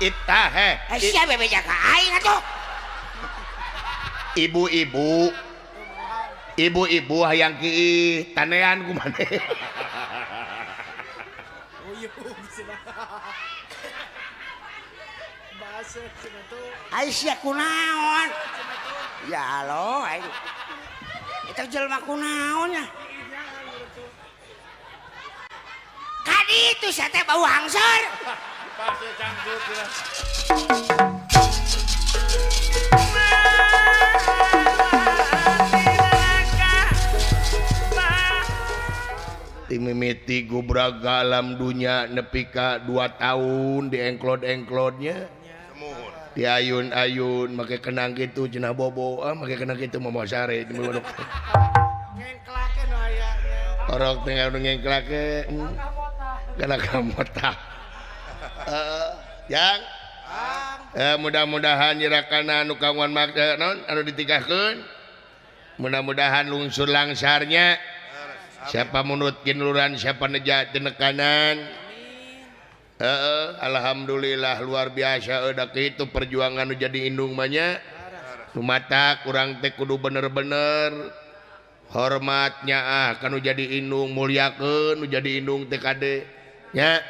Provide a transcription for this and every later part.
Ita he. Sia bebeja ka aing atuh. Ibu-ibu. Ibu-ibu hayang kiih tanean ku maneh. Ai sia kunaon? Ya Allah, aing. Eta jelema kunaon nya? Kadi itu sia teh bau hangseur. Timimiti gubraga alam dunya nepi ka 2 tahun di engklod-engklodnya. Di ayun-ayun make kenang kitu cenah bobo, ah make kenang kitu momo sare di muluk. Ngengklake nu aya nya. Orok teh anu ngengklake. Kana kamotah. Yang mudah-mudahan nyirakana anu kawan mak naon anu ditikahkeun. Mudah-mudahan lungsur langsarnya. Siapa munut kinuran, siapa neja tenekanan. Alhamdulillah luar biasa udah kitu perjuangan nu jadi indung mah nya. Nu mata kurang teh kudu bener-bener hormatnya ah kanu jadi indung muliakeun nu jadi indung teh kade nya.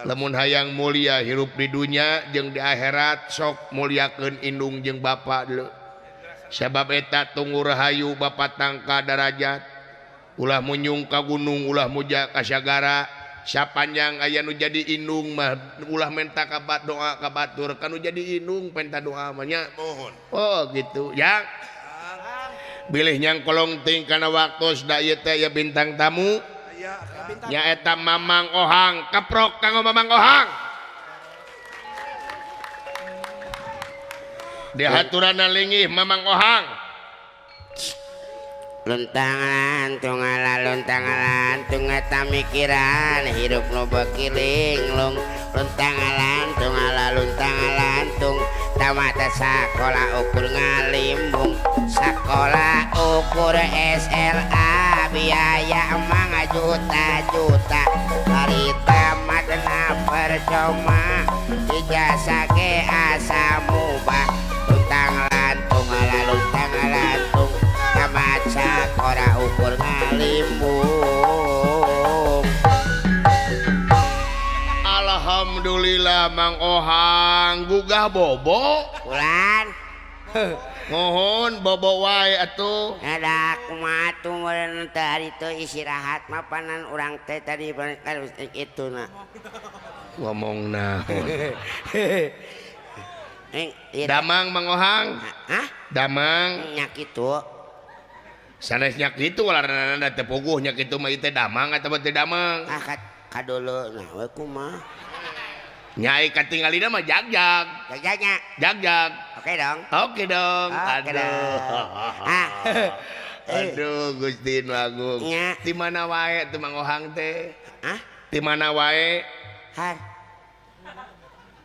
Lamun hayang mulia hirup di dunya jeung di akhirat sok muliakeun indung jeung bapa deuleu. Sabab eta tunggu rahayu bapa tangka darajat. Ulah munyung ka gunung, ulah muja ka sagara. Sapanjang aya nu jadi indung mah ulah menta ka doa ka batur kan nu jadi indung penta doa mah nya. Oh gitu ya. Bilih nyang kolong ting kana waktu da ieu teh aya bintang tamu. Nyaeta Mamang Ohang, keprok kanggo Mamang Ohang. Dihaturana linggih Mamang Ohang. Luntang lantung ala luntang lantung eta mikiran hirup nu beuki linglung. Luntang lantung ala luntang lantung tamat sakola ukur ngalimbung. Sakola ukur SLA biaya emang juta-juta. Bari tamat na percuma ijazah ge asa mubah. Luntang lantung ala luntang lantung tamat sakola ukur ngalimbung. Alhamdulillah Mang Ohang gugah bobo. Ulan. Mohon bobo wae atuh. Ada kumaha atuh meureun teh ari teu istirahat mah panan urang teh tadi kan itu na. Ngomong naon. Damang Mang Ohang. Hah? Damang. Nya kitu. Sanes nya kitu walarana teh puguh nya kitu mah ieu teh damang atawa teu damang. Ah kadulu nah we kumaha. Nyai katingalina mah jagjag. Jagjagnya. Jagjag. Oke dong. Oke dong. Oke Aduh. dong. Ah. Aduh Gusti nu agung. Nya. Di mana wae teu Mang Ohang teh? Hah? Di mana wae? Har.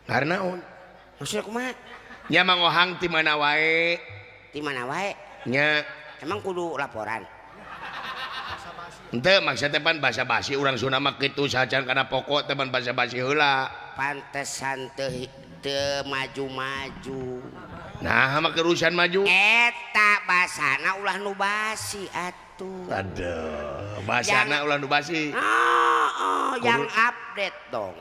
Har naon? Maksudna kumaha? Nya Mang Ohang di mana wae? Di mana wae? Nya. Emang kudu laporan? Henteu maksud teh pan basa-basi urang Sunda mah kitu sajan kana pokok teh pan basa-basi heula. Pantesan teu maju-maju. Nah, mah urusan maju. Eta basana ulah nu basi atuh. Aduh, basana ulah nu basi. Oh, yang update dong.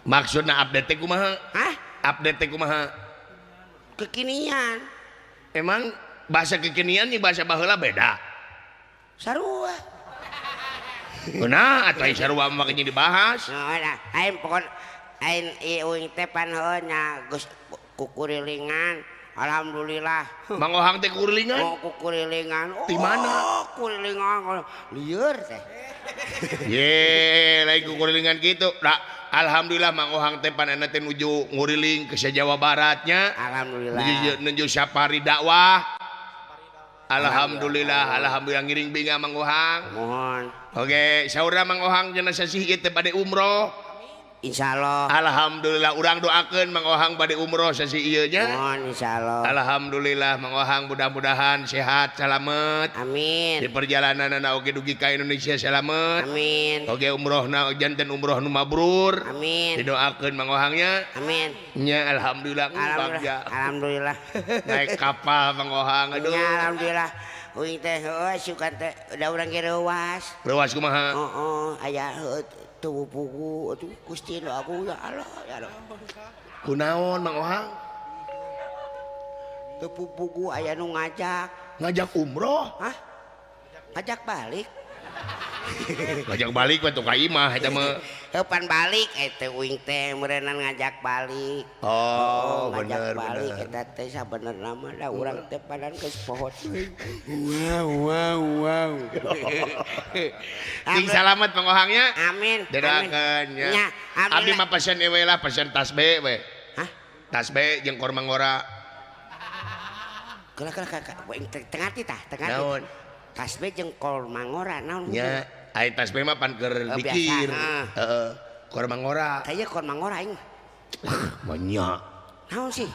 Maksudna update teh kumaha? Hah? Update teh kumaha? Kekinian. Emang bahasa kekinian jeung bahasa baheula beda? Sarua. Nah, atuh sarua mah geus dibahas. Nah, aing pokon aing ieu uing teh pan heuh nya geus kukurilingan. Alhamdulillah. Mang Ohang teh kukurilingan? Oh, kukurilingan. Di mana? Oh, kurilingan. Lieur teh. Ye, lain kukurilingan kitu. Nah, alhamdulillah Mang Ohang teh panana teh nuju nguriling ke Jawa Baratnya. Alhamdulillah. Nuju safari dakwah. Alhamdulillah, alhamdulillah ngiring binga Mang Ohang. Mohon. Oke, saurna Mang Ohang cenah sasih ieu teh bade umroh. Insyaallah. Alhamdulillah urang doakeun Mang Ohang bade umroh sasi ieu nya. Mohon insyaallah. Alhamdulillah Mang Ohang mudah-mudahan sehat salamet. Amin. Di perjalananna oge dugi ka Indonesia salamet. Amin. Oge umrohna janten umroh nu mabrur. Amin. Didoakeun Mang Ohangnya. Amin. Nya alhamdulillah. Alhamdulillah. Alhamdulillah. Naik kapal Mang Ohang aduh. Nya alhamdulillah. Uing teh heueuh sugan teh da urang ge reuas. Reuas kumaha? Heeh, aya heueuh tubuh pugu atuh Gusti nu agung ya Allah ya Allah. Kunaon Mang Ohang? Tubuh pugu aya nu ngajak. Ngajak umroh? Hah? Ngajak balik. Ngajak balik mah tuh ka imah eta mah. Heuh pan balik eta uing teh meureunnan ngajak balik. Oh, ngajak bener balik bener. Eta teh sabenerna mah da urang teh padan geus poho. Wow wow wow. Sing salamet Mang Ohangnya. Amin. Didoakeun nya. Nya, Abdi mah pesen we lah, pesen tasbih we. Hah? Tasbih jeung korma ngora. Kela kela kela uing teh teu ngarti tah, teu ngarti. Naon? Tasbih jeung korma ngora naon? Nya, ai tasbih mah pan keur dikir. Heeh. Korma ngora. Kaya korma ngora aing. Manya. Naon sih?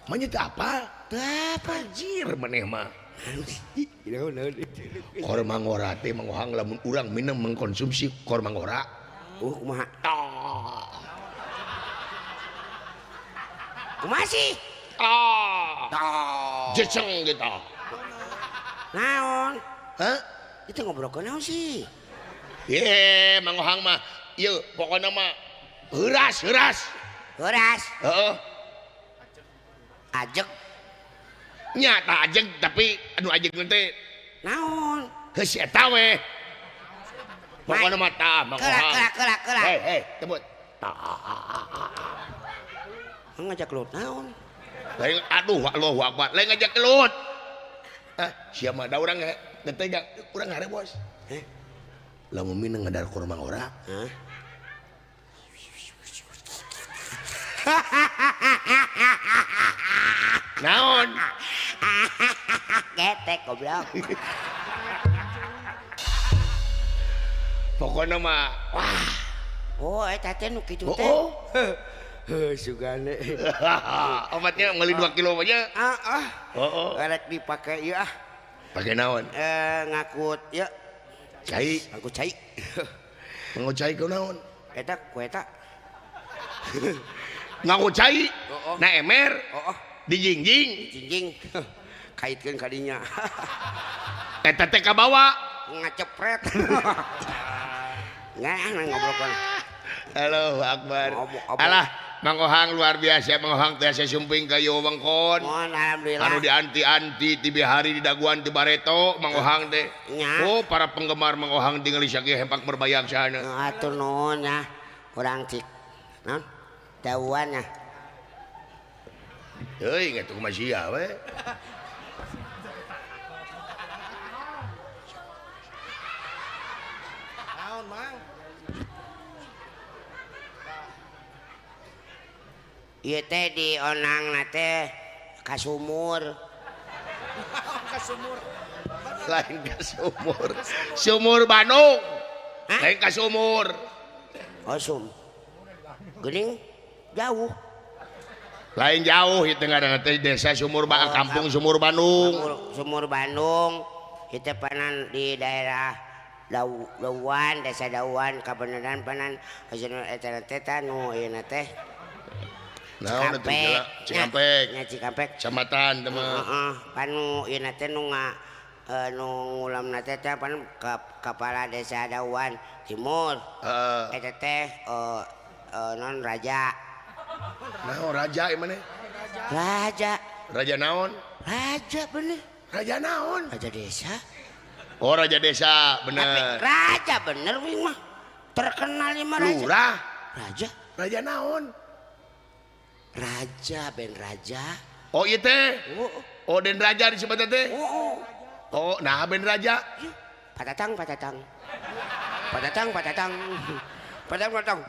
Manya teu apal? Teu apa? Anjir maneh mah. Naon naon. Korma ngora teh Mang Ohang lamun urang minum mengkonsumsi korma ngora. Kumaha? Kumaha sih? Ah. Jeceng gitu. Naon? Hah? Itu ngobrol ke naon sih? Ye, Mang Ohang mah ieu pokona mah heuras heuras. Heuras. Heeh. Ajeg. Nya tah ajeg tapi anu ajeg teh naon? Geus eta we. Pokona mah tah Mang Kela Ohang. kela kela kela. Hei hei, tebut. Tah. Ngajak lut naon? Lain aduh Allahu Akbar. Lain ngajak lut. Ah, sia mah da urang teh urang hare bos. Heh. Lamun mineng ngadar kurma ngora. Hah? Naon? Getek goblok. Pokona mah wah. Oh, eta teh nu kitu teh. Oh. Heuh sugane. Obatnya ngeuli 2 kilo aja. Ah ah. Oh, oh. Rek dipake ieu ah. Pake naon? Ngakut ieu. Cai. Ngakut cai. Ngakut cai ku naon? Eta ku eta. Ngakut cai. Oh, oh. Na emer. Oh, oh. Dijingjing. Dijingjing. Kaitkeun ka dinya. Eta teh kabawa. Ngacepret. Nggak, ngobrolkeun. Allahu Akbar. Alah, Mang Ohang luar biasa, Mang Ohang teh asa sumping ka ieu wewengkon. Mohon alhamdulillah. Anu dianti-anti ti bihari di daguan ti bareto Mang Ohang teh. Oh, para penggemar Mang Ohang tingali sakieu hempak berbayang sana. Atur nuhun nya. Urang cik. Naon? Dauan nya. Heuy, ngatuh kumaha sia we. Naon, Mang? Ieu teh di onangna teh ka sumur. Ka sumur. Lain ka sumur. Sumur Bandung. Hah? Lain ka sumur. Oh, sum. Geuning jauh. Lain jauh ieu teh ngaranna teh desa Sumur Bandung, kampung Sumur Bandung. Sumur Bandung. Ieu teh panan di daerah Dauan, desa Dauan kabeneran panan hasilna eta teh nu ieu teh. Naon atuh gila? Cikampek. Nya Cikampek. Kecamatan teh mah. Heeh, panu ieu teh nu nu ngulamna teh pan kepala desa Dauan Timur. Heeh. Eta teh non raja. Naon raja ieu maneh? Raja. Raja naon? Raja bener. Raja naon? Raja desa. Oh, raja desa bener. Tapi raja bener wing mah. Terkenal ieu mah raja. Lurah. Raja. Raja naon? Raja ben raja. Oh iya teh. Oh, oh den raja disebutnya teh. Oh, oh. Oh, nah ben raja. Patatang patatang. Patatang patatang. Patatang patatang.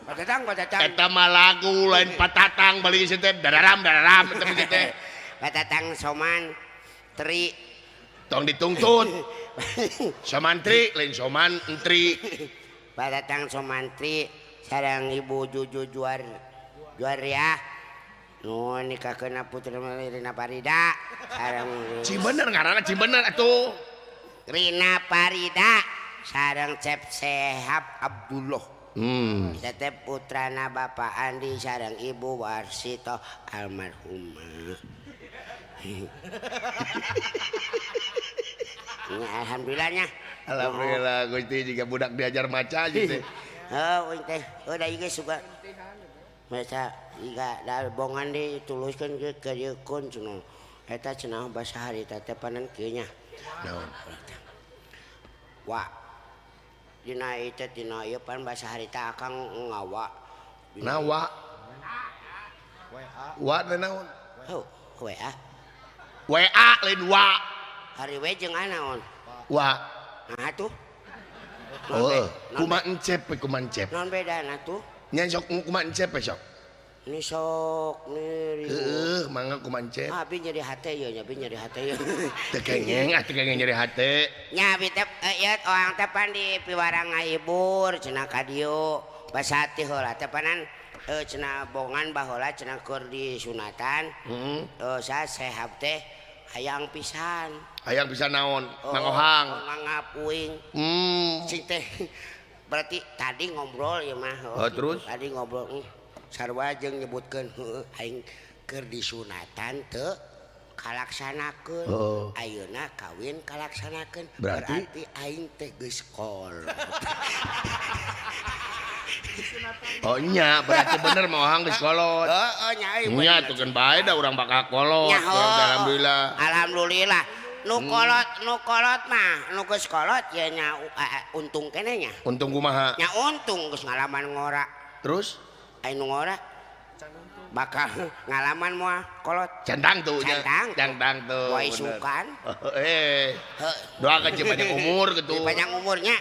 Patatang patatang. Eta mah lagu lain patatang balik ieu teh dararam dararam eta mah teh. Patatang soman tri. Tong dituntut. Somantri lain soman entri. Patatang somantri. sareng Ibu Juju Juar ya. Nu nikahkeun putri Rina Parida sareng Ci bener ngaranna ci bener atuh. Rina Parida sareng Cep Sehab Abdullah. Tetep putrana Bapak Andi sareng Ibu Warsito almarhumah. Ya, alhamdulillahnya. Alhamdulillah Gusti jika budak diajar maca gitu. Heuh euy teh, da ieu suka. Maca iga da bongan dituluskeun ke ka dieu kun cenah. Eta cenah basa harita teh panan kieu nya. Naon? Wa. Dina ieu teh dina ieu pan basa harita akang ngawa. Nawa. Wa teh naon? Heuh, WA. WA lain wa. Hari we jeung naon? Wa. Nah tuh. Oh, kumaha encep kumaha encep. Naon bedana tuh? Nya sok kumaha encep sok. Ni sok ni. Heuh, mangga kumaha encep. Ah, abi nyeri hate ieu nya, abi nyeri hate ieu. Teu kengeng, ah teu kengeng nyeri hate. Nya abi teh ieu orang teh pan di piwarang ngahibur cenah ka dieu. Basa hati heula teh panan cenah bongan baheula cenah keur disunatan. Heeh. Sa sehab teh hayang pisan. Hayang pisan naon? Mang Ohang. Mangap uing. Cing teh berarti tadi ngobrol ieu mah. Oh, terus? Tadi ngobrol sarua jeung nyebutkeun heueuh aing keur disunatan teu kalaksanakeun. Oh. Ayeuna kawin kalaksanakeun. Berarti aing teh geus kolot. Oh nya berarti bener Mang Ohang geus kolot. Heeh nya euy. Nya tuh kan bae da urang bakal kolot. Alhamdulillah. Alhamdulillah. Nu kolot, nu kolot mah, nu geus kolot ya nya untung keneh nya. Untung kumaha? Nya untung geus ngalaman ngora. Terus? Aya nu ngora bakal ngalaman moal kolot. Cantang tuh nya. Cantang tuh. Wae sukan. Doakan jeung panjang umur gitu. Panjang umurnya.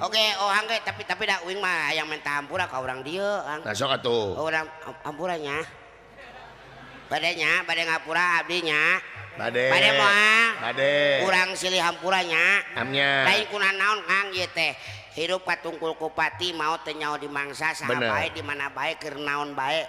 Oke, Ohang ge tapi da uing mah hayang menta hampura ka urang dieu, Kang. Nah sok atuh. Urang hampura nya. Bade nya, bade ngapura abdi nya. Bade. Bade moal. Bade. Urang silih hampura nya. Amnya. Lain kuna naon Kang ieu teh. Hirup patungkul kupati maot teh nyaho dimangsa saha bae di mana bae keur naon bae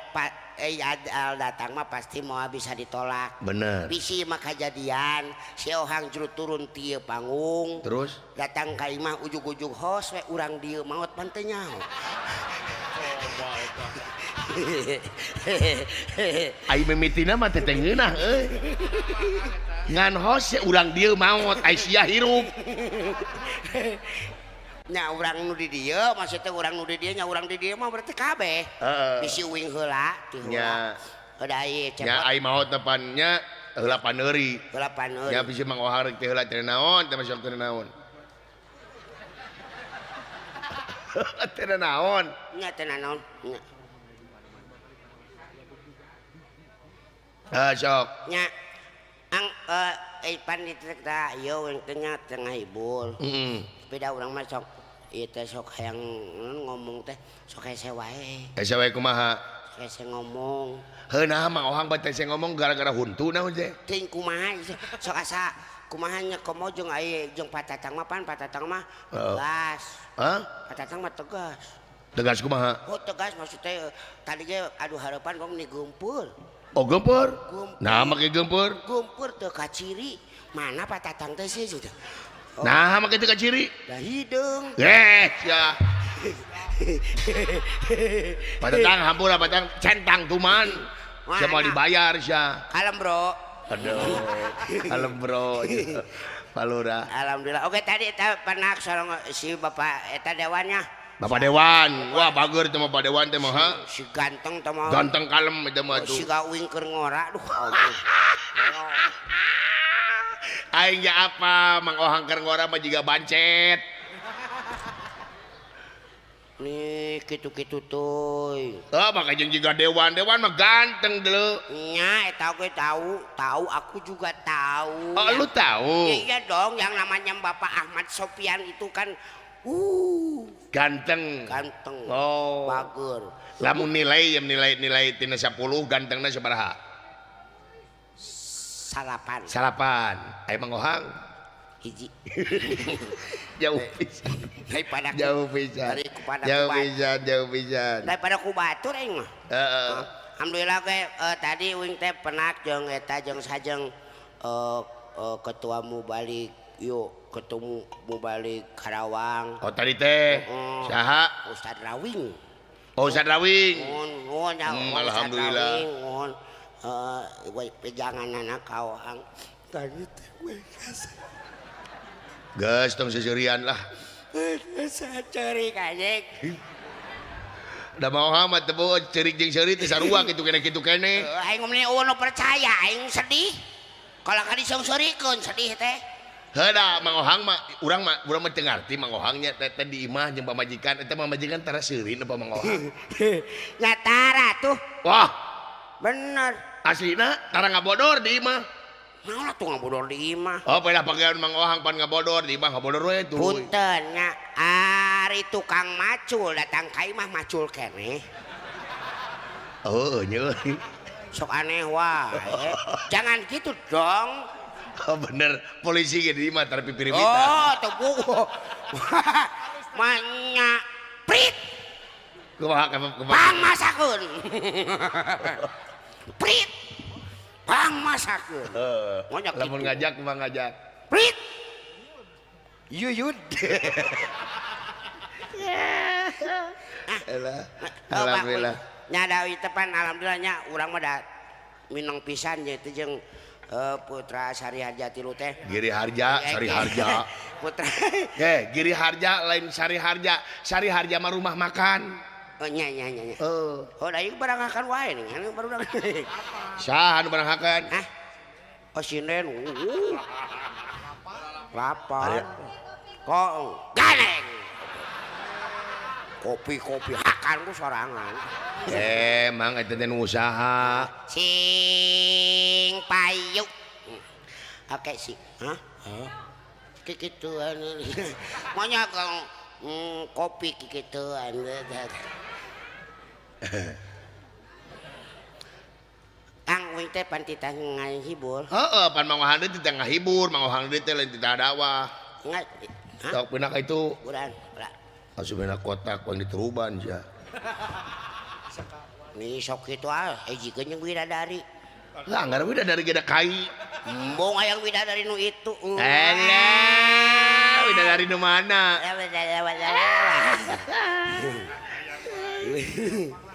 al datang mah pasti moal bisa ditolak. Bener. Bisi mah kajadian si Ohang juru turun ti panggung. Terus datang ka imah ujug-ujug hos we urang dieu maot pan teu nyaho. Ai mimitina mah teh ngeunah euy. Ngan hos urang dieu maot ai sia hirup. Nya urang nu di dieu maksudnya urang nu di dieu nya urang di dieu mah berarti kabeh. Bisi uing heula ti heula. Nya ai cepot. Nya ai maot depan nya heula paneuri. Heula paneuri. Nya bisi Mang Ohang rek teh heula teh naon teh masuk teh naon. Teh naon? Nya teh naon. Nya. Sok. Nya ang pan dicerita ieu we teh nya teh ngahibur. Heeh. Beda urang mah sok ieu teh sok hayang ngomong teh sok hese wae. Hese wae kumaha? Hese ngomong. Heuh nah Mang Ohang bae hese ngomong gara-gara huntu naon teh? Teuing kumaha sok asa kumaha nya komo jeung aya jeung Patatang mah pan Patatang mah tegas. Hah? Patatang mah tegas. Tegas kumaha? Oh tegas maksudnya tadi ge aduh harapan wong ni geumpeur. Oh geumpeur? Nah make geumpeur? Geumpeur teu kaciri. Mana Patatang teh sih sudah. Oh. Nah make teu kaciri. Da hideung. Ya. Patatang hampura Patatang centang tuman. Sia mau dibayar sia. Kalem bro. Aduh. Kalem bro. Palura. Alhamdulillah. Oke tadi eta pernah sareng si bapak eta dewannya. Bapak Dewan. Wah bager teh mah Bapak Dewan teh mah ha. Si ganteng teh mah. Ganteng kalem eta mah tuh. Si gawing keur ngora duh. Aing ya apa Mang Ohang keur ngora mah jiga bancet. Nih kitu-kitu tuh. Oh maka jeung jiga dewan, dewan mah ganteng deuleu. Nya eta ge tahu, tahu aku juga tahu. Oh lu tahu? Iya dong yang namanya Bapak Ahmad Sofian itu kan ganteng. Ganteng. Oh. Bager. Lamun nilai yang nilai tina 10 gantengna sabaraha? 8. 8. Aya Mang Ohang? Hiji. Jauh pisan. Daripada Jauh pisan. Jauh pisan, jauh pisan. Daripada ku batur aing mah. Heeh. Alhamdulillah ge tadi uing teh penak jeung eta jeung sajeng ketua Mubalik yuk ketemu Mubalik Karawang. Oh tadi teh saha? Ustad Rawing. Oh Ustad Rawing. Nuhun, alhamdulillah. Nuhun. Pegangan anak Karawang. Tadi teh we geus tong seserian lah. Ceurik anjing. Da mau amat teh ceurik jeung seuri teh sarua kitu kene kitu kene. Aing mah eueuh nu percaya aing sedih. Kalau ka diseungseurikeun sedih teh. Heuh da Mang Ohang mah urang mah teu ngarti Mang Ohang nya teh di imah jeung pamajikan eta pamajikan tara seuri apa Mang Ohang. Nya tara tuh. Wah. Bener. Aslina tara ngabodor di imah. Naon atuh ngabodor di imah. Oh pedah pagean Mang Ohang pan ngabodor di imah ngabodor we tuluy. Punten nya ari tukang macul datang ka imah macul keneh. Oh nya. Sok aneh wae. Jangan gitu dong. Oh bener, polisi ge di imah tara pipiriwitan. Oh teu buku. Manya prit. Kumaha kumaha. Pang masakeun. Prit. Pang masakeun. Heeh. Lamun ngajak mah ngajak. Prit. Yuyun. Elah. Alhamdulillah. Nya da ieu teh pan alhamdulillah nya urang mah da mineng pisan nya teh jeung Putra Sari Harja tilu teh. Giri Harja, Sari Harja. Putra. Giri Harja lain Sari Harja. Sari Harja mah rumah makan. Oh nya nya nya. Oh, da ieu barang hakan wae nih, anu baru. Saha anu barang hakan? Hah? Oh sinden. Lapar. Kok ganeng. Kopi-kopi hakan ku sorangan. Mang eta teh nu usaha. Sing payu. Oke sih. Hah? Hah? Kikituan. Maunya kang kopi kikituan. Kang uing teh pan titah ngahibur. Heeh, pan Mang Ohang teh titah ngahibur, Mang Ohang teh lain titah dakwah. Sok pindah ka itu. Urang, urang. Asup dina kotak pan diteruban sia. Nih sok kitu ah, hijikeun jeung widadari. Lah anggar widadari ge da kai. Embung aya widadari nu itu. Elah, widadari nu mana?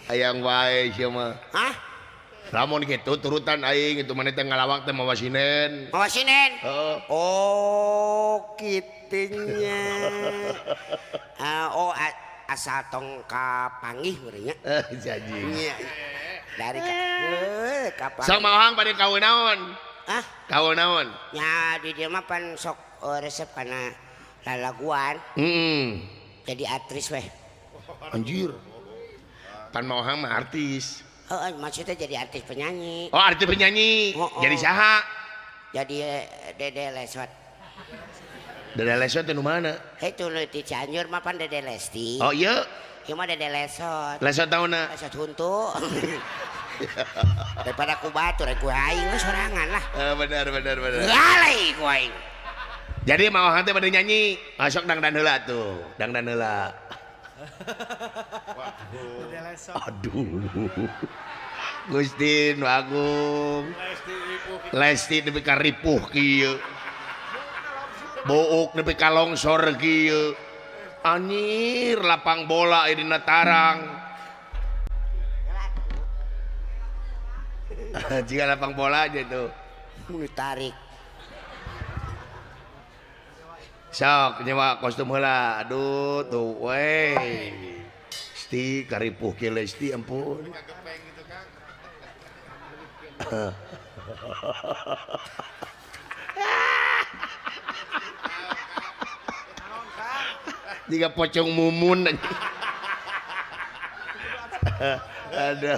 Hayang wae sia mah. Hah? Lamun kitu turutan aing itu maneh teh ngalawak teh mawa sinen. Mawa sinen? Heeh. Oh, kitunya. Oh asal tong kapanggih meureun nya. Janji. Nya. Dari ka Sok Mang Ohang bade kawin naon? Hah? Kawin naon? Nya di dieu mah pan sok resep kana lalaguan. Heeh. Jadi aktris weh. Anjir. Pan Mang Ohang mah artis. Heeh, maksudnya jadi artis penyanyi. Oh, artis penyanyi. Oh, oh. Jadi saha? Jadi Dede Lesot. Dede Lesot nu mana? Itu nu di Cianjur mah pan Dede Lesti. Oh iya. Ieu mah Dede Lesot. Lesot tauna? Lesot huntu. Daripada ku batur ku aing we sorangan lah. Benar benar benar. Galai ku aing. Jadi Mang Ohang teh bade nyanyi. Masuk dangdan heula tuh. Dangdan heula. Aduh. Gusti nu Agung. Lesti nepi ka ripuh kieu. Buuk nepi ka longsor kieu. Anjir lapang bola ieu dina tarang. Jika lapang bola aja tuh. Ditarik. Sok nyewa kostum heula. Aduh tuh weh. Sti karipuh kieu Lesti ampun. Jika pocong mumun. Aduh.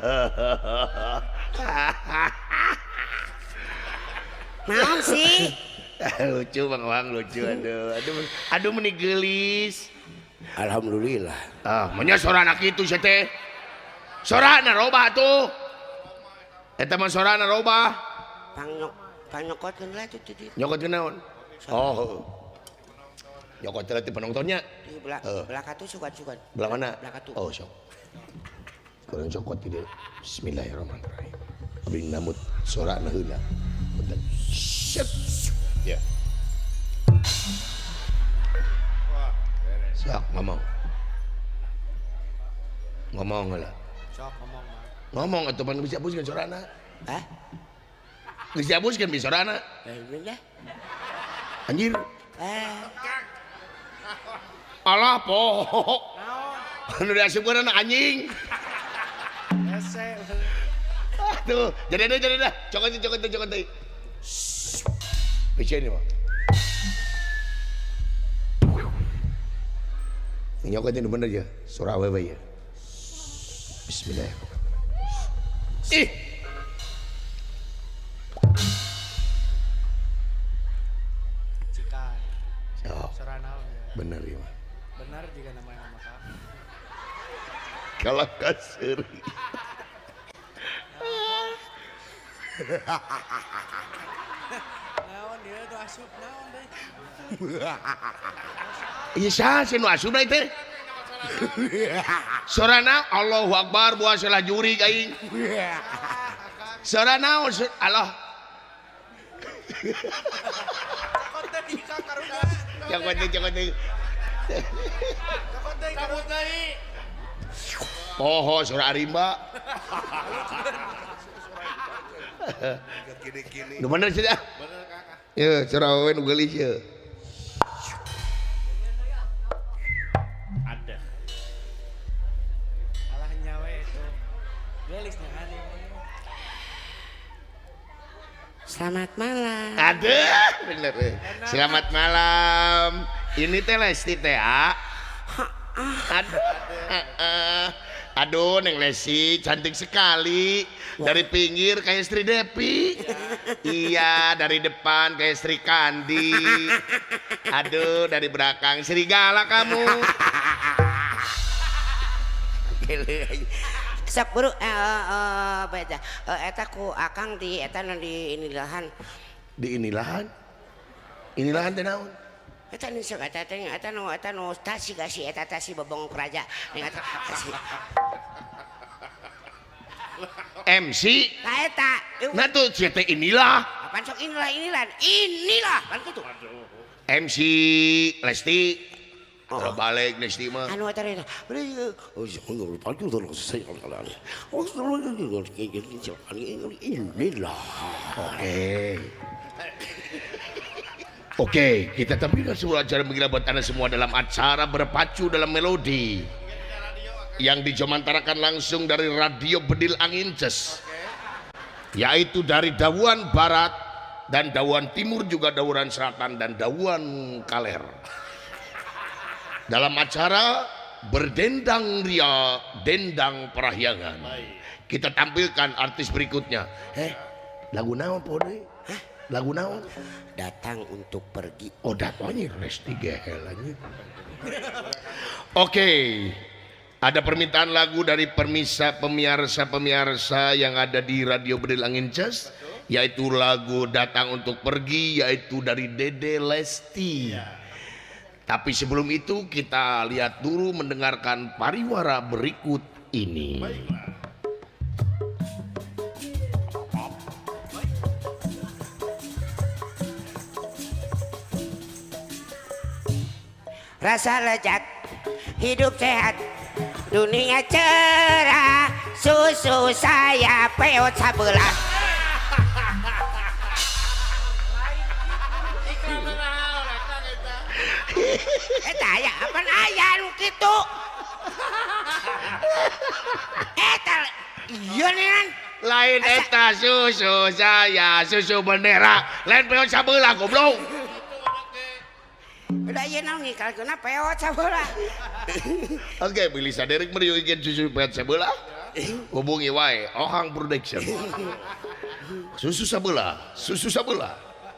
Naon sih? Lucu Bang Wang, lucu. Aduh, aduh, aduh meni geulis. Alhamdulillah. Ah, menya sorana kitu sia teh. Sorana robah tuh. Eta mah sorana robah. Pangnyokotkeun lah tuh di. Nyokotkeun naon? Oh. Nyokot teh ti penontonnya. Di belah belah katu sugan-sugan. Belah mana? Belah katu. Oh, sok. Kurang cokot di dieu. Bismillahirrahmanirrahim. Abdi namut sorana heula. Punten. Set. Ya. Sok ngomong. Ngomong heula. Sok ngomong. Ngomong atuh pan geus dihapuskeun sorana. Hah? Geus dihapuskeun bi sorana. Eh, anjir. Eh. Alah poho. Anu diasupkeun anjing. Hese. Tuh, jadi dah. Cokot deui. Bisa ini mah. Nyokot ini bener ya, suara awewe ya. Bismillahirrahmanirrahim. Ih. Cikai. Oh. Suara naon ya? Bener ya mah. Benar juga namanya nama kamu. Kalau kaseri. Naon dia tuh asup naon deh. Iya sah sih nu asup teh. Sorana Allahu Akbar buah salah jurig aing. Sorana Allah. Cokot deui. Poho suara arimba. Nu bener sih dah. Bener kakak. Ya, suara awewe nu geulis ye. Ada. Alah nyawe itu. Geulis nya aneh. Selamat malam. Aduh, bener. Selamat malam. Ini teh Lesti teh, ah. Aduh. Aduh, Neng Lesti cantik sekali. Dari pinggir kayak Sri Depi. Iya, dari depan kayak Sri Kandi. Aduh, dari belakang serigala kamu. Sok buru beda. Eta ku akang di eta nu di inilahan. Di inilahan? Inilahan teh naon? Eta nu sok eta teh eta nu tasi gasi eta tasi bobong raja. Ning eta tasi. MC. Nah eta. Nah tuh si teh inilah. Apaan sok inilah inilah. Inilah kan kitu. MC Lesti. Oh. Balik Lesti mah. Anu eta teh. Inilah. Oke. Oke, kita tampilkan sebuah acara mengira buat Anda semua dalam acara berpacu dalam melodi yang dijomantarakan langsung dari Radio Bedil Angin Ces, yaitu dari Dawuan Barat dan Dawuan Timur, juga Dawuan Selatan dan Dawuan Kaler. Dalam acara berdendang ria, dendang parahyangan. Kita tampilkan artis berikutnya. Lagu naon pode? Hah? Lagu naon? Datang untuk pergi. Oh, datangnya Lesti gehel anjing. Oke. Ada permintaan lagu dari pemirsa-pemirsa yang ada di Radio Bedil Angin Ces, yaitu lagu Datang Untuk Pergi, yaitu dari Dede Lesti. Ya. Tapi sebelum itu kita lihat dulu mendengarkan pariwara berikut ini. Baiklah. Rasa lezat, hidup sehat, dunia cerah, susu saya peot sabelah. Eta aya apaan aya nu kitu? Eta ieu nean lain eta susu saya susu bendera, lain peot sabelah goblok. Udah ieu naon ngikalkeunna peot sabelah. Oke, bilih saderek meriukeun susu peot sabelah. Hubungi wae Ohang Production. Susu sabelah.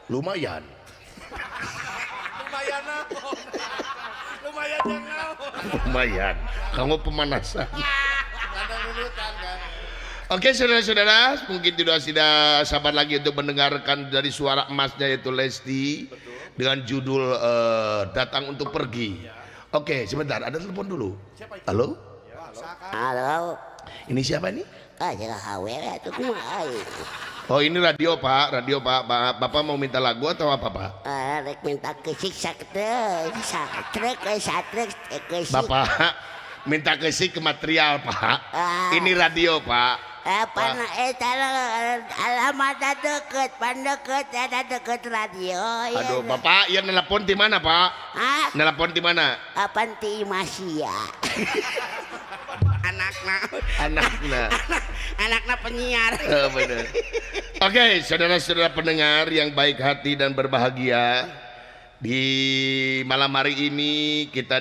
Lumayan. Lumayan naon. Lumayan jangan. Lumayan. Kamu pemanasan. Oke saudara-saudara, mungkin tidak sabar lagi untuk mendengarkan dari suara emasnya yaitu Lesti. Betul. Dengan judul Datang Untuk Pergi. Ya. Oke, sebentar, ada telepon dulu. Siapa itu? Halo? Ya, halo. Halo. Ini siapa ini? Oh ini radio Pak, radio Pak. Bapak mau minta lagu atau apa Pak? Minta kesik satrek. Bapak minta kesik ke material Pak. Ini radio Pak. Alamat deket, deket, ada deket radio. Aduh Bapak, yang nelpon di mana Pak? Hah? Nelpon di mana? Panti Masia. Anakna. Anakna penyiar. Oh, bener. Oke, saudara-saudara pendengar yang baik hati dan berbahagia, di malam hari ini kita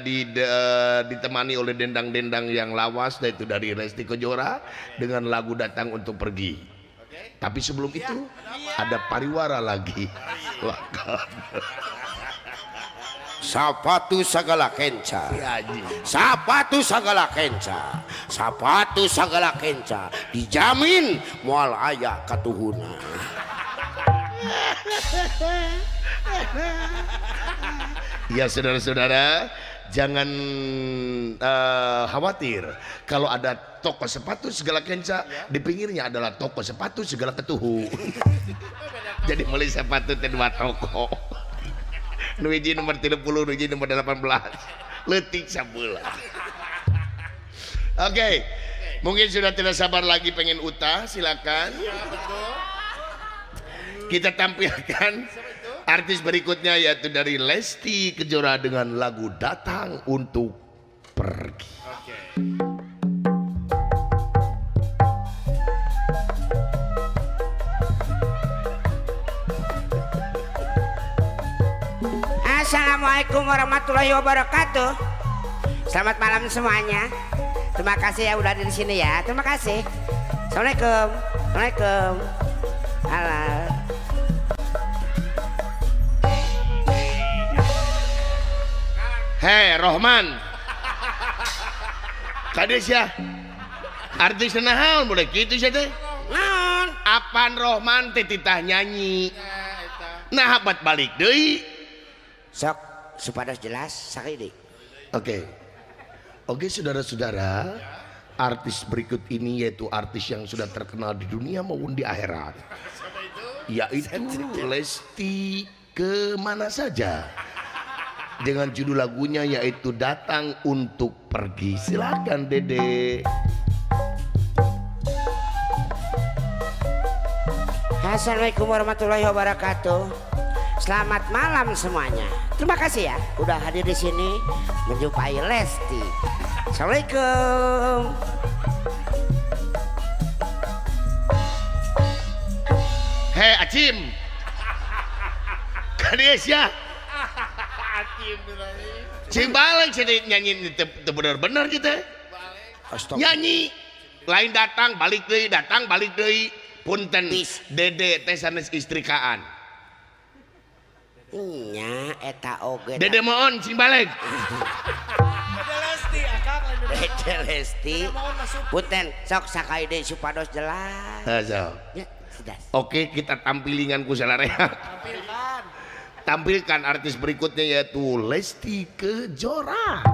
ditemani oleh dendang-dendang yang lawas, yaitu dari Lesti Kejora dengan lagu Datang Untuk Pergi. Oke. Tapi sebelum itu ada pariwara lagi. Sapatu segala kenca, sapatu segala kenca, sapatu segala kenca, dijamin moal aya katuhuna. Ya saudara-saudara, jangan khawatir kalau ada toko sepatu segala kenca, di pinggirnya adalah toko sepatu segala ketuhu. Jadi mulai sepatu teh dua toko. Nu hiji nomor 30, nu hiji nomor 18. Leutik sabelah. Oke. Mungkin sudah tidak sabar lagi pengen utah, silakan. Ya, betul. Kita tampilkan artis berikutnya yaitu dari Lesti Kejora dengan lagu Datang Untuk Pergi. Oke. Assalamualaikum warahmatullahi wabarakatuh. Selamat malam semuanya. Terima kasih ya udah di sini ya. Terima kasih. Assalamualaikum. Assalamualaikum. Halo. Hei Rohman. Kades ya. Artis naon boleh kitu sia teh? Naon? Apan Rohman teh titah nyanyi. Nah habat balik deui. Sok supados jelas sakit. Oke. Oke saudara-saudara, artis berikut ini yaitu artis yang sudah terkenal di dunia maupun di akhirat. Yaitu Lesti Kemana Saja. Dengan judul lagunya yaitu Datang Untuk Pergi. Silakan Dede. Assalamualaikum warahmatullahi wabarakatuh. Selamat malam semuanya. Terima kasih ya udah hadir di sini menjumpai Lesti. Assalamualaikum. Hei Acim. Kades ya. Cing balik sih nyanyi itu bener-bener gitu. Nyanyi lain datang balik deui, datang balik deui. Punten Dede teh sanes istrikaan. Nya eta oge. Dede mohon cing balik. Dede Lesti akang. Dede Lesti. Punten sok sakali deui supados jelas. Heeh. Ya, sudah. Oke, kita tampilingan ku salarea. Tampilkan. Tampilkan artis berikutnya yaitu Lesti Kejora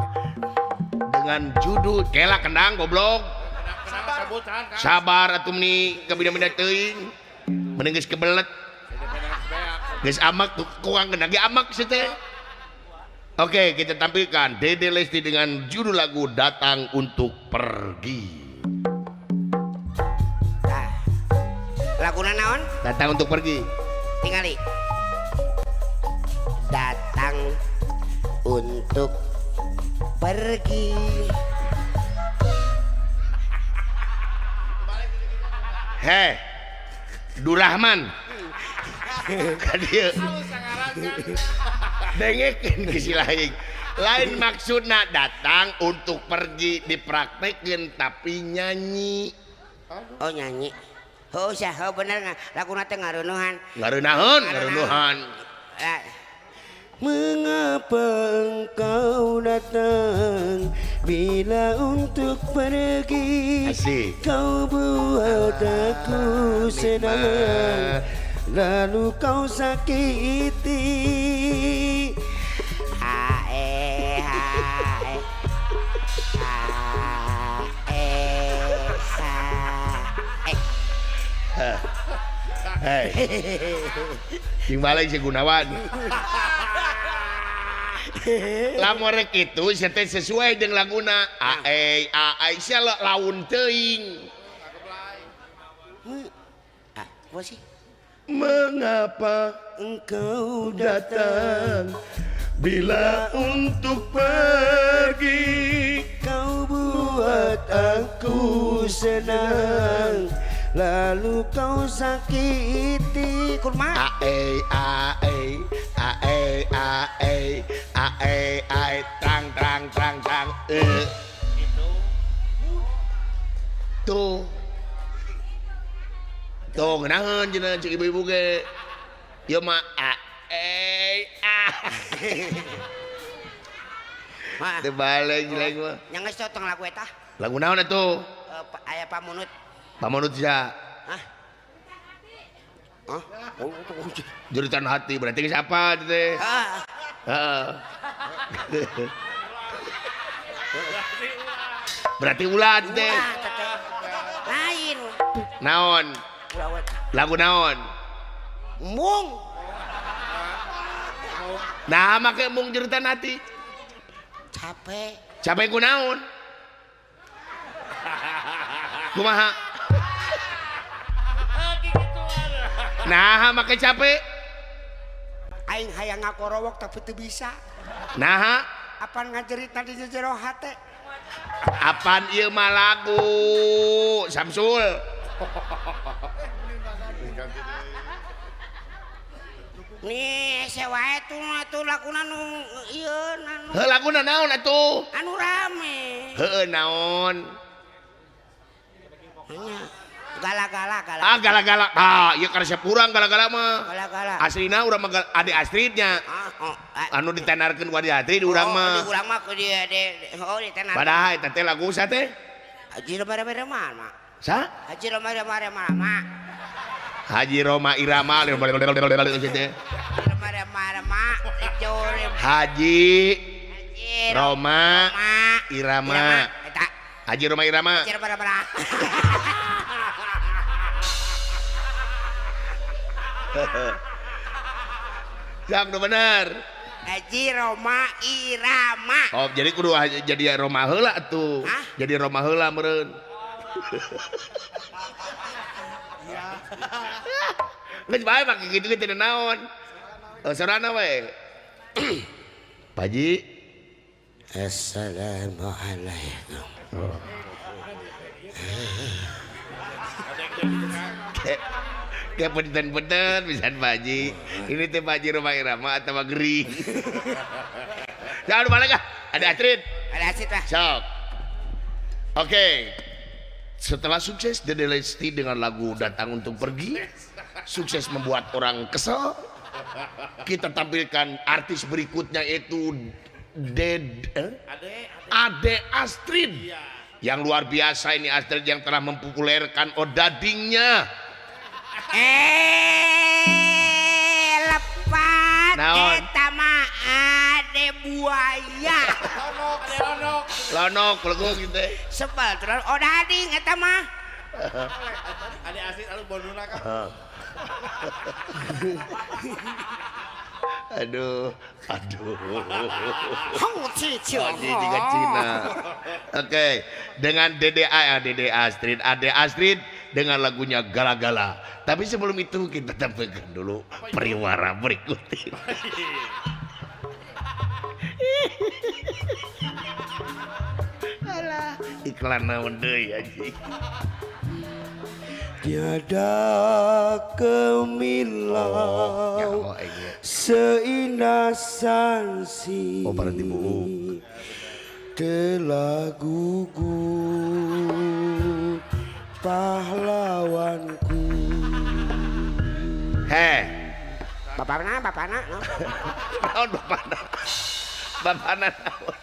dengan judul Kela Kendang Goblok. Sabar, sabar atuh meni kabina-bina teuing. Mending geus kebelet. Geus amak kurang kena ge amak sih teh. Oke, kita tampilkan Dede Lesti dengan judul lagu Datang Untuk Pergi. Nah, laguna naon? Datang Untuk Pergi. Tingali. Datang untuk pergi. Heh, Durahman. Kadieu. Dengekeun ke si lain. Lain maksudna datang untuk pergi dipraktekeun tapi nyanyi. Oh nyanyi. Oh sah, oh bener laguna teh ngarunuhan. Ngarunahan, ngarunuhan. Mengapa engkau datang Bila untuk pergi Asik. kau buat aku senang, lalu kau sakiti. A E H E H E H E. Hei. Jeung balik si Gunawan. Lamun rek kitu sia teh sesuai jeung laguna. A E A I sia laun teuing. Apa sih? Mengapa Engkau datang bila untuk pergi? Kau buat aku senang, lalu kau sakiti. Kurma. A E A E A E A E A E A E trang trang trang trang e. Tuh. Tuh ngeunaheun cenah cek ibu-ibu ge. Ieu mah A E A. Ma. Teu balik jelek mah. Nya geus tong lagu eta. Lagu naon atuh? Aya pamunut. Pamunut sia. Hah? Hah? Oh, Jeritan hati berarti siapa teh? Ah. Heeh. Berarti ulah teh. Ulah teh. Lain. Naon? Ulah. Lagu naon? Mung. Nah, make mung jeritan hati. Capek. Capek ku naon? Kumaha? Nah, make capek. Aing hayang ngakorowok tapi teu bisa. Nah, Apaan ngajerit tadi jero hate? Apaan ieu mah lagu Samsul? Nih, sewae tuh atuh laguna nu ieu anu. Heuh laguna naon atuh? Anu rame. Heueuh naon? Nya. Gala-gala gala. Ah gala-gala. Ah, ieu karesep urang gala-gala mah. Gala-gala. Aslina urang mah Ade Astridnya. Ah, oh, ah. Anu ditenarkeun ku Ade Astrid urang mah. Di urang mah ku di oh ditenar. Padahal eta teh lagu sa teh? Haji Roma Roma Roma mah. Sa? Haji Roma Roma Roma mah. Haji Roma Irama Haji Roma Roma Roma. Haji Haji Roma Roma Irama. Eta. Haji Roma Irama. Haji Roma Roma. Jang nu bener. Haji Roma Irama. Oh, jadi kudu jadi Roma heula atuh. Jadi Roma heula meureun. Geus bae make kitu ge teu naon. Sorana we. Pak Haji. Assalamualaikum. Oh. Kayak punten-punten pisan Pak Haji. Ini teh Pak Haji Roma Irama atau gering. Jangan balik ah. Ada Astrid. Ada Astrid lah. Sok. Oke. Setelah sukses Dede Lesti dengan lagu Datang Untuk Pergi, sukses membuat orang kesel. Kita tampilkan artis berikutnya yaitu Ade Astrid. Yang luar biasa ini Astrid yang telah mempopulerkan odadingnya. Lepat Naon? Eta mah ade buaya. Lonok, ade lonok. Lonok leguk gitu. Sebel terus odading eta mah. Ade Astrid anu bonduna kan. Aduh, aduh. Hong ci ci. Oh, juga Cina. Oke, dengan DDA, Dede Astrid, Ade Astrid dengan lagunya Gala-Gala. Tapi sebelum itu kita tampilkan dulu periwara berikut ini. Alah, iklan naon deui anjing. Tiada kemilau seindah sansi. Oh, berarti buuk. Telah gugur pahlawanku. Heh. Bapakna, bapakna. Naon bapakna? Bapakna naon?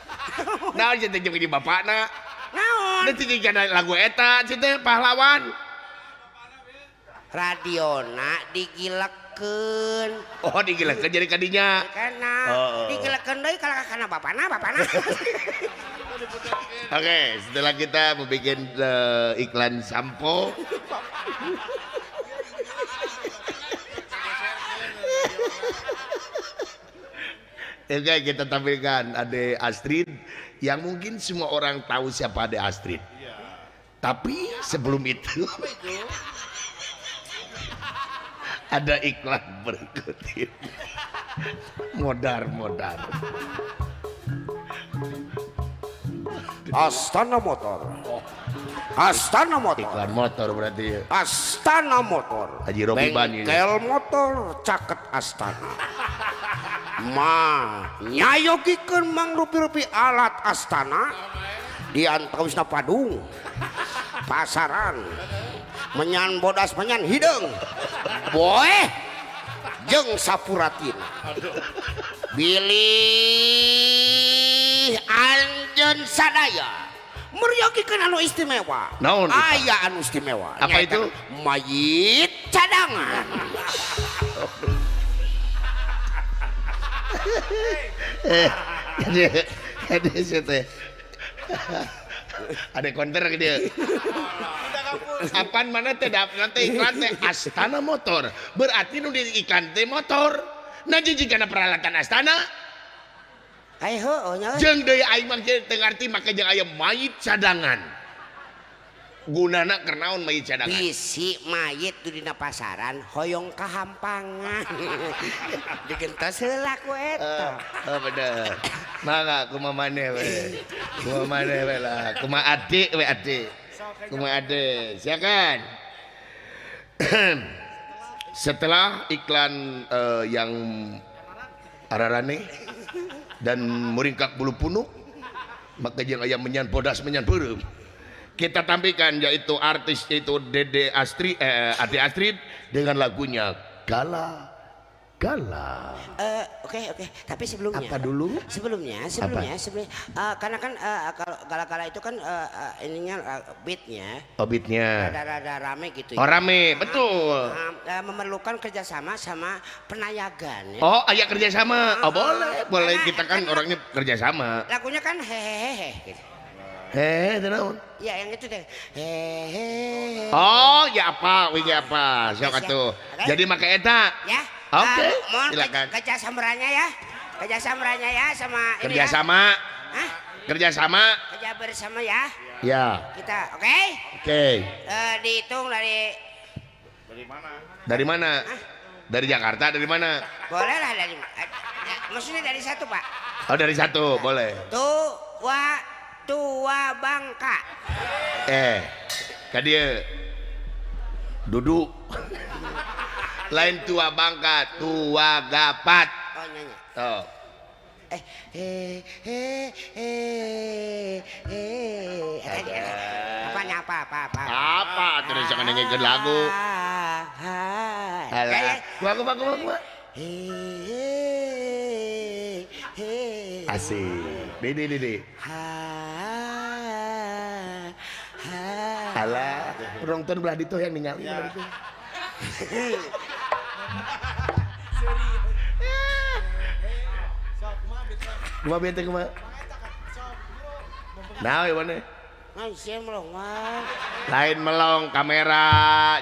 Naon sia teh jeung di bapakna? Naon? Teu cicing kana lagu eta sia teh pahlawan. Radiona digilekeun. Oh, digilekeun jadi kadinya. Kana Oh. digilekeun deui kalah kana bapana, bapana. Oke, setelah kita membuat iklan sampo. Oke, kita tampilkan Ade Astrid yang mungkin semua orang tahu siapa Ade Astrid. Iya. Tapi sebelum itu, ada iklan berikut ini. Modar-modar. Astana Motor. Astana Motor. Iklan motor berarti ya. Astana Motor. Haji Robi Ban ini. Bengkel motor caket Astana. Ma nyayogikeun mangrupi-rupi alat Astana di antawisna Padung. Pasaran. Menyan bodas menyan hideung. Boeh jeung sapuratina. Bilih anjeun sadaya meryogikeun anu istimewa. Naon itu? Aya anu istimewa. Apa Nyaeta itu? Mayit cadangan. Jadi saya teh ada konter ke dia. Apaan mana teh nanti iklan teh Astana Motor. Berarti nu di iklan teh motor. Nah jika peralatan Astana Ai heueuh nya. jeung deui aing mah teu ngarti make jeung aya mayit cadangan. Gunana keur naon mayit cadangan? Bisi mayit di dina pasaran hoyong kahampangan. Digentos heula ku eta. Oh bener. Mangga kumaha maneh we. Kumaha maneh we lah. Kumaha adik we adik. Kumaha adik. Silakan. Setelah iklan yang ararane dan muringkak bulu punuk, maka jeung aya menyan bodas menyan beureum. Kita tampilkan yaitu artis yaitu Dede Astrid, Ade Astrid dengan lagunya Gala Gala. Oke. Tapi sebelumnya. Apa dulu? Sebelumnya. Karena kan kalau gala-gala itu kan ininya beatnya. Oh, beatnya. Rada-rada rame gitu. Oh, rame, betul. Memerlukan kerjasama sama penayagan. Ya. Oh, ayah kerjasama. Oh, boleh, boleh. Karena, kita kan orangnya kerjasama. Lagunya kan hehehe gitu. Hehe, itu naon? Ya, yang itu deh. Hehehe. Oh, ya apa, wing apa, siapa tuh. Okay. Jadi make eta. Ya. Oke, mohon silakan. Kerjasamanya ya. Kerjasamanya ya sama ini kerjasama. Ya. Hah? Kerjasama. Kerja bersama ya. Ya. Kita, oke? Okay? Oke. Okay. Dihitung dari mana? Dari mana? Hah? Dari Jakarta, dari mana? Boleh lah dari maksudnya dari satu, Pak. Oh, dari satu, boleh. Tua bangka. Ka dieu. Duduk. Lain tua bangka, tua gapat. Oh, nyanyi. Tuh. Apa apa? Apa terus jangan nyanyikan lagu. Alah. Gua. Asik. Dede. Alah, penonton belah ditu yang ningali belah ditu. Kumaha bete kumaha? Nah, ieu mana? Ngan melong mah. Lain melong kamera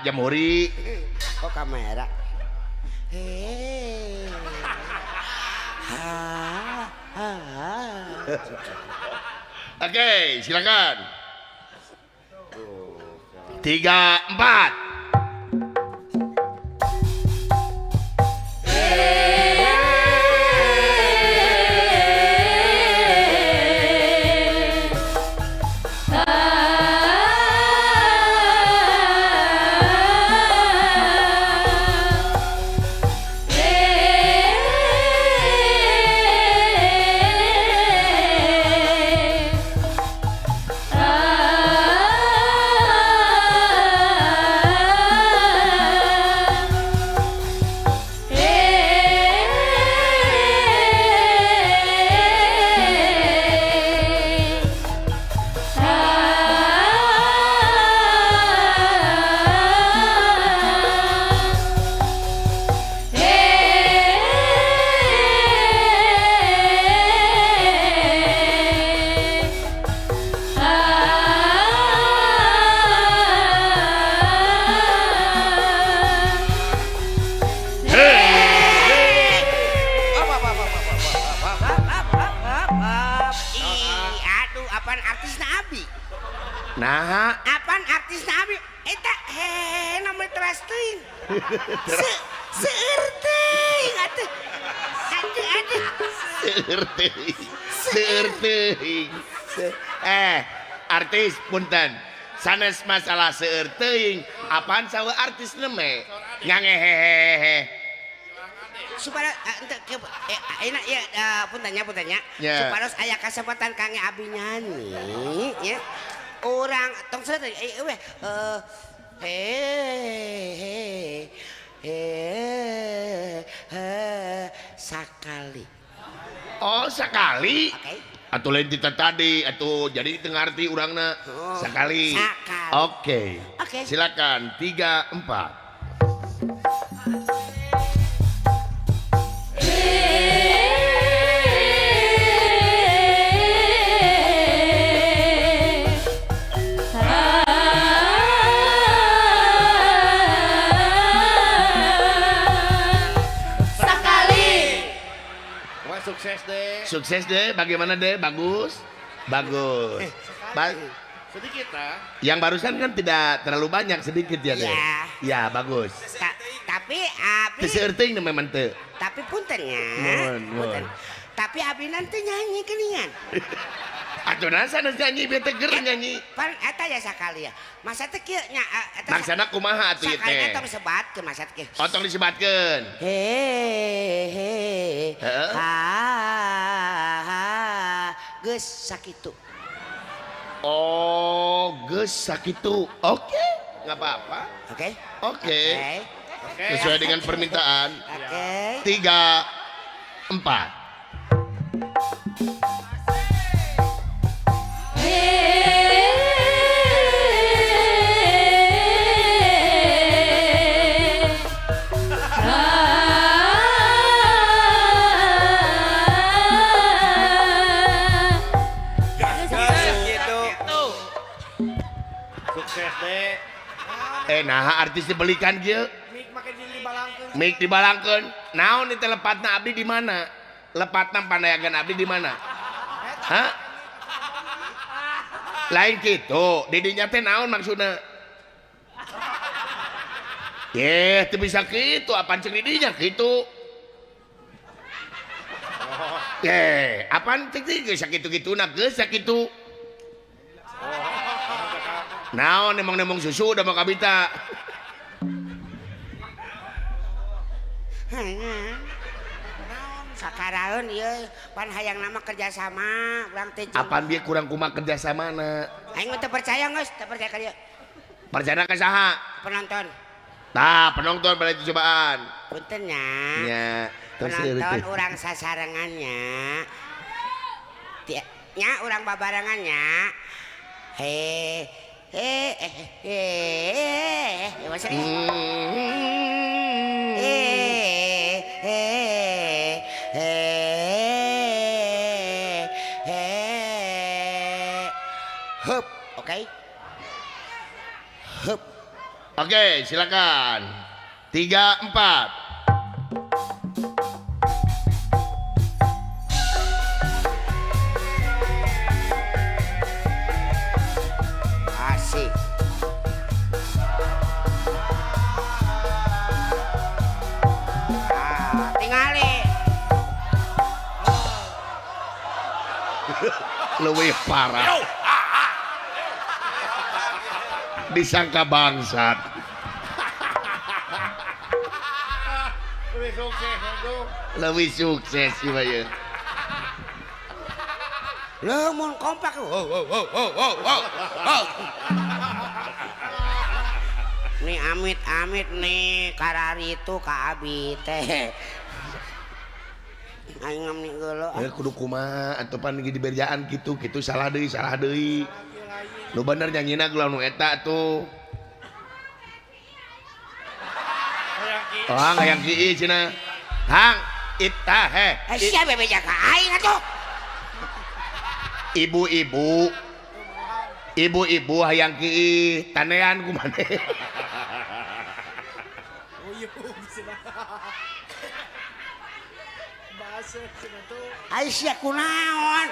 jamhuri. Oh, kamera. Oke, silakan. 3, 4. Nah, apaan artis abi eta hehehe nomor teras teuing. Seueur teuing atuh. Aduh aduh. Seueur teuing. Seueur teuing. Artis punten. Sanes masalah seueur teuing, apaan sawe artis neme? Ngangehehehe. Supaya enak ya puntennya yeah. Supaya aya kesempatan kangge abi nyanyi ya. Orang tong seueur he he he he sakali. Oh, sakali. Oke. Atuh lain tita tadi atuh jadi teu ngarti urangna. Oh, sakali. Sakali. Oke. Oke. Silakan 3 4. Sukses deh. Sukses deh, bagaimana deh? Bagus. Bagus. Sedikit lah. Yang barusan kan tidak terlalu banyak, sedikit ya deh. Ya. Ya, bagus. Tapi abi teu seueur teuing memang teu. Tapi punten nya. Punten. Tapi abi nanti nyanyi keningan. Atuh nah sanes nyanyi bieu teh ger nyanyi. Pan eta ya sakali ya. Masa teh kieu nya eta. Maksana kumaha atuh ieu teh? Sakali tong sebatkeun masa teh. Oh, tong disebatkeun. He he. Ha ha. Geus sakitu. Oh, geus sakitu. Oke, enggak apa-apa. Oke. Oke. Sesuai dengan permintaan. Oke. 3 4. Sukses deh. Nah artis dibelikan kieu. Mik dibalangkeun. Naon itu lepatna abdi di mana? Lepatna pandayagan abdi di mana? Hah? Lain kitu, didinya teh naon maksudna? Yeh, teu bisa kitu, apaan cek didinya kitu? Yeh, apaan cek didinya sakitu-kituna geus sakitu. Naon nemong-nemong susu udah mau kabita. Sakaraeun ieu pan hayang nama kerjasama urang teh. Apaan dia kurang kumaha kerjasamana? Aing mah teu percaya geus, teu percaya ka dieu. Percaya ka saha? Penonton. Tah, penonton pada cobaan. Punten nya. Nya, penonton urang sasarengannya. Nya urang babarengannya. He he he he he hup, oke, hup, oke, silakan 3 4. Asik. Ah, tingali. Leuwih parah. Disangka bangsat. Lebih sukses, lebih sukses sih Pak. Lamun kompak. Oh, oh, oh, oh, oh, oh. Nih amit-amit nih karari itu ka abi teh. Aing nih geuleuh. Kudu kumaha atuh pan di berjaan kitu kitu salah deui salah deui. Nu bener nyanyina geuleuh nu eta tuh. Oh, hayang kieu cenah. Hang ita he. Sia bebeja ka aing atuh. Ibu-ibu. Ibu-ibu hayang kieu tanean ku maneh. Ai sia kunaon?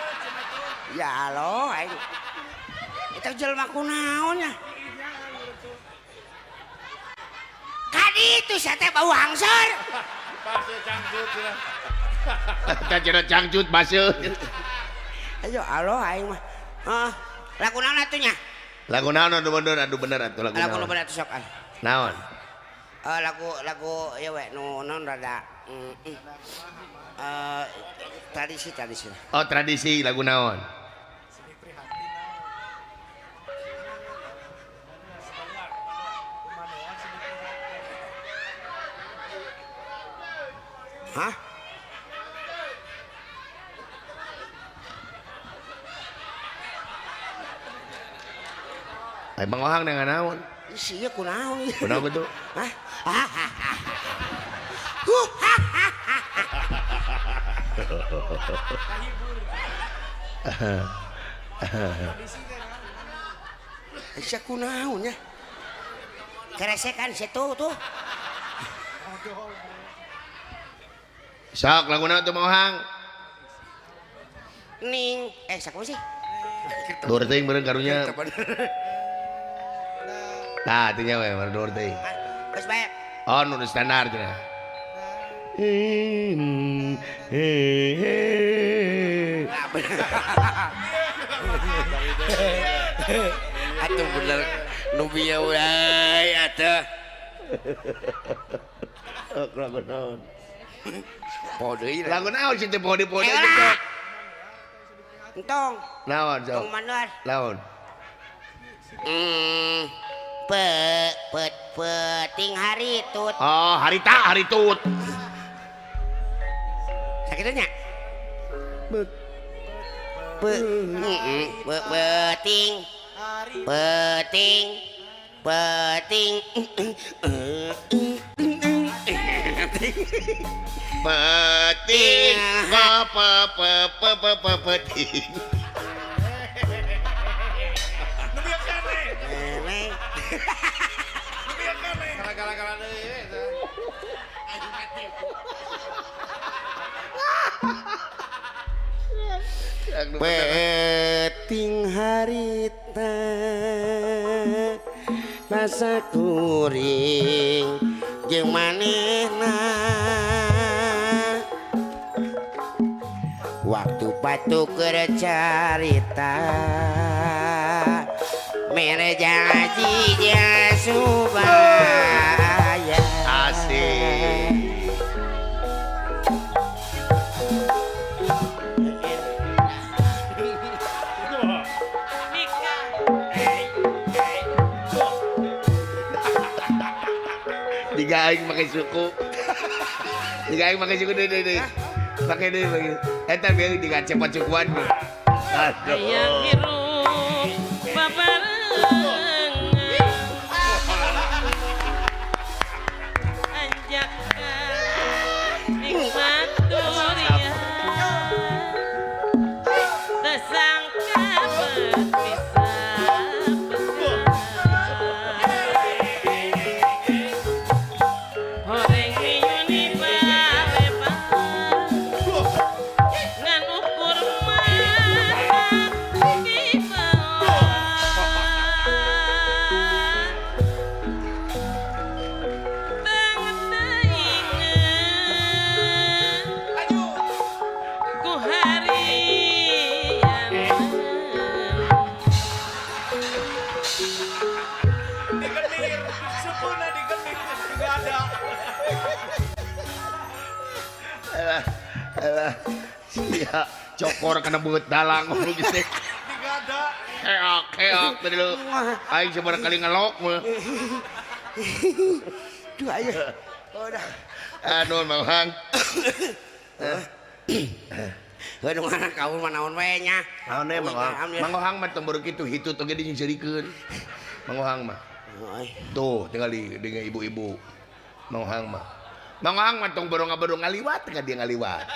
Ya Allah aing. Eta jelema kunaon nya? Kadi itu saya teh bau hangsor. Base cangcut cenah. Eta cenah cangcut base. Ayo aloh aing mah. Heeh. Lagu naon atuh nya? Lagu naon anu bener anu bener atuh lagu Lagu naon? nu bener atuh sok ah. Naon? Lagu ieu we nu naon rada tradisi tradisi. Oh tradisi lagu naon? Hah? Ai Mang Ohang dengan naon? Ih, sia kunaon ieu? Kunaon kitu? Hah? Sia kunaon nya? Keresekan situ tuh. Sok lagu naon tuh Mang Ohang? Ning, sakumaha sih? Dur teuing meureun karunya. Tah teh nya we meureun dur teuing. Geus bae. Oh nu standar cenah. Atuh bener nu bieu we atuh. Lagu naon? Poho deui. Lagu naon sih teh poho-poho deui. Entong. Naon sok? Tong mandor. Naon? Peting hari tut. Oh, harita hari tut. Sakitu nya? Peting. Peting. Peting. Peting. Peting. Gara-gara deui we tah. Peting harita rasa kuring jeung manehna waktu batu keur carita mere janji jeung subaya. Asik. Jika aing make suku. Jika aing make suku deui deui deui. Make deui make. Eta bieu diga cepot sukuan. Aduh. Hayang hirup babarengan anjakan nikmat dunia tersangka berpisah horeng miyuni balebar ngan ukur mata di bawah teng ku harian Digenir, sukuna digenir juga ada. Alah, alah. Sia, cokor kana beungeut dalang ngomong geus teh. Digada. Keok, keok tadi lu. Aing sabaraha kali ngelok mah. Duh ayo. Udah. Aduh, Mang Hang. Heuh nu ngaran kaul mah naon we nya. Naon we Mang Ohang? Mang Ohang mah tong baru kitu hitut oge dinyingserikeun. Mang Ohang mah. Tuh, tinggal dengan ibu-ibu. Mang Ohang mah. Mang Ohang mah tong borong-borong ngaliwat ka dia ngaliwat.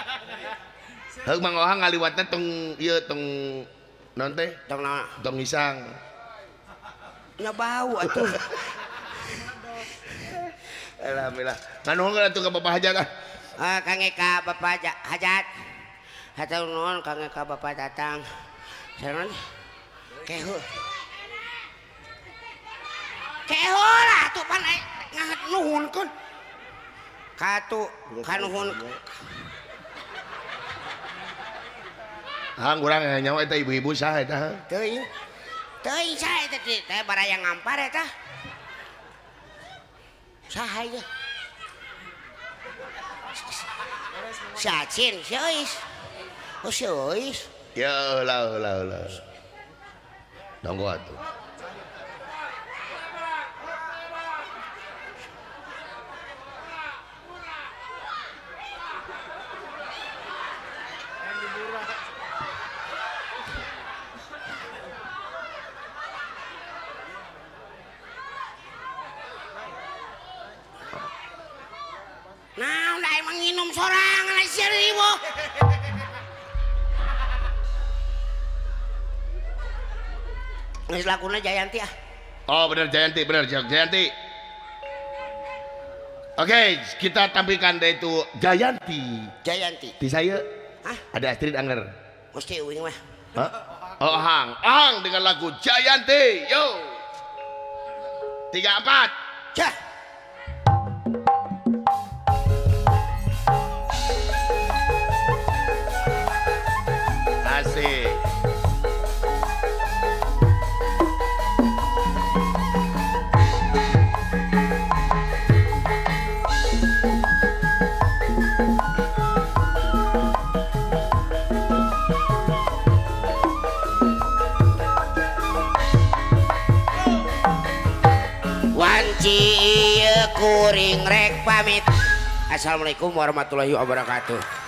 Heuh Mang Ohang ngaliwatna tong ieu tong naon teh? Tong naon? Tong isang. Nya bau atuh. Alhamdulillah. Nganuhun atuh ka Bapak Hajat ah. Ah, Kang Eka Bapak Hajat. Hatur nuhun Kang Eka Bapak datang. Sareng kehu. Keheula atuh pan ngahat nuhunkeun. Katu kanuhun. Hang urang nyawa eta ibu-ibu saha eta? Teuing. Teuing saha eta teh baraya ngampar eta. Saha ieu? Si Acin, si Euis. Oh si Euis. Ya lah lah lah. Nonggo atuh. Nah, udah emang nginum sorangan sia ribu. Geus laguna Jayanti ah. Oh bener Jayanti, bener Jayanti. Oke, kita tampilkan deh itu Jayanti. Jayanti. Di saya. Hah? Ada Astrid Anger. Mesti uing mah. Hah? Oh Hang, Hang dengan lagu Jayanti. Yo. 3 4. Jah. Asik. Wanci kuring rek pamit. Assalamualaikum warahmatullahi wabarakatuh.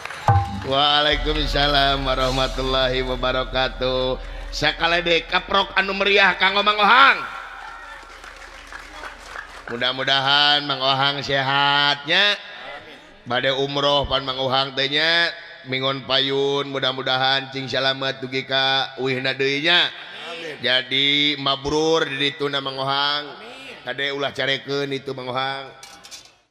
Waalaikumsalam warahmatullahi wabarakatuh. Sakalede kaprok anu meriah kanggo Mang Ohang. Mudah-mudahan Mang Ohang sehatnya. Bade umroh pan Mang Ohang teh nya mingon payun, mudah-mudahan cing salamet dugi ka uihna deui nya. Jadi mabrur di dituna Mang Ohang. Kade ulah carekeun itu Mang Ohang.